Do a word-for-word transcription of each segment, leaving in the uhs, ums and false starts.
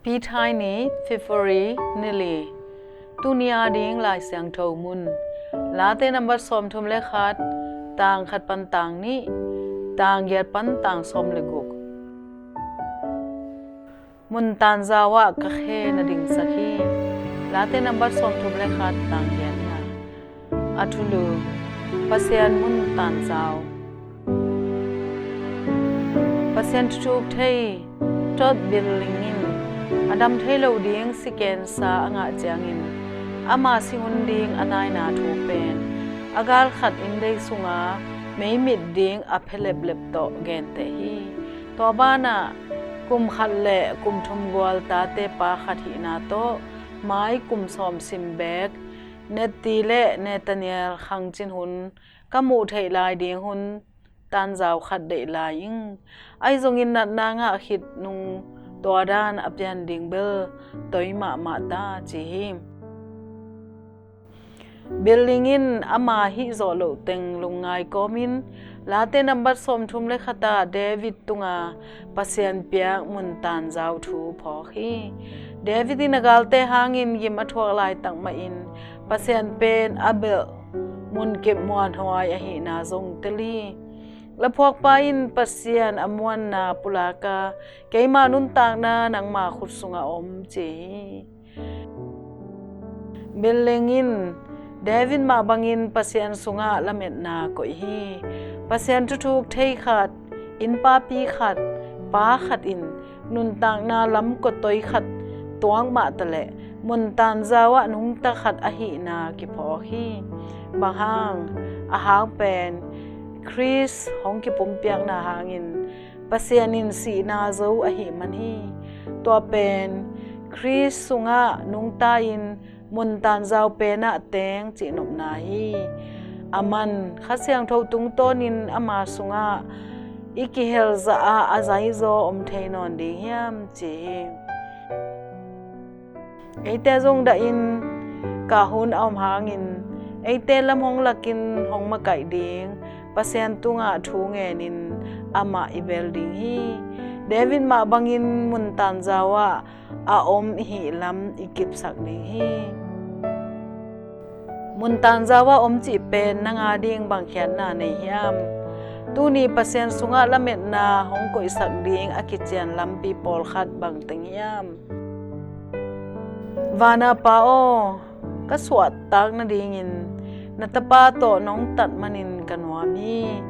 Pithai ni, February ni li. Tuni a ding Lai Siangtho mun. Late nambat sawmthum le khat, tang khat pan tang nih, tang giat pan tang sawm le guk. Mun tanzau ah ka khe na dingsak hi. Late nambat sawmthum le khat, tang giatna. A thulu: Pasian mun tanzau. Pasian thuthuk thei Todd Billing in a dam thei lo ding si cancer a ngah ciangin ama sing hun ding a naina thu pen a gal khat inndei sunga meimit ding a phe leplep tawh genteh hi. Tua banah kum khat le kum thum gual tate pa khat hihna tawh mai kum sawm sim beek Nettie le Nathaniel khangcin hun ka muh theih lai ding hun tanzau khat deih lai ing. Ahi zongin natna ngah khit nung tua dan a pian ding bel toi mahmah ta, ci hi. Billing in ama hih zawh loh teng lungngai kawmin Late nambat sawmthum le khat ah David tunga Pasian piak mun tanzau thu phawk hi. David in a galte hangin gim a thuak laitak mahin Pasian pen a belh munkip muanhuai ahihna zong tel hi. Laphuakpa in Pasian a muanna pulaka, keima nuntakna nangma khut sungah om, ci hi. Billing in David mah bangin Pasian sungah lametna koih hi. Pasian thuthuk thei khat, innpapi khat, pa khat in nuntakna lam kotoi khat tuak mah taleh mun tanzau ah nungta khat ahihna kiphawk hi. Bang hang? A hang pen Khrist hong kipumpiakna hangin Pasian in sihna zo ahih man hi. Tua pen Khrist sungah nungta in mun tanzau penah teng cihnopna hi. Aman Kha Siangtho tungtawnin ama sungah i kihelzah ah a zaizaw om thei nawn ding hiam, ci hi. Eite zong dahin kah hun a om hangin eite lam hong lakin hong makaih ding Pasian tungah thu ngenin amah i bel ding hi. David mah bangin mun tanzau ah a om i hih lam i kipsak ding hi. Mun tanzau ah om cih pen nang a ding bang khiatna nei hiam? Tuni Pasian sungah lametna hong koihsak ding a kician lampi pawlkhat bang teng hiam? Vana Pa aw, ka suahtak nadingin na Tapa tawh nong tat manin ka nuam hi.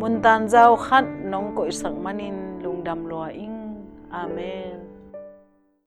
Mun tanzau khat nong koihsak manin lungdam lua ing. Amen.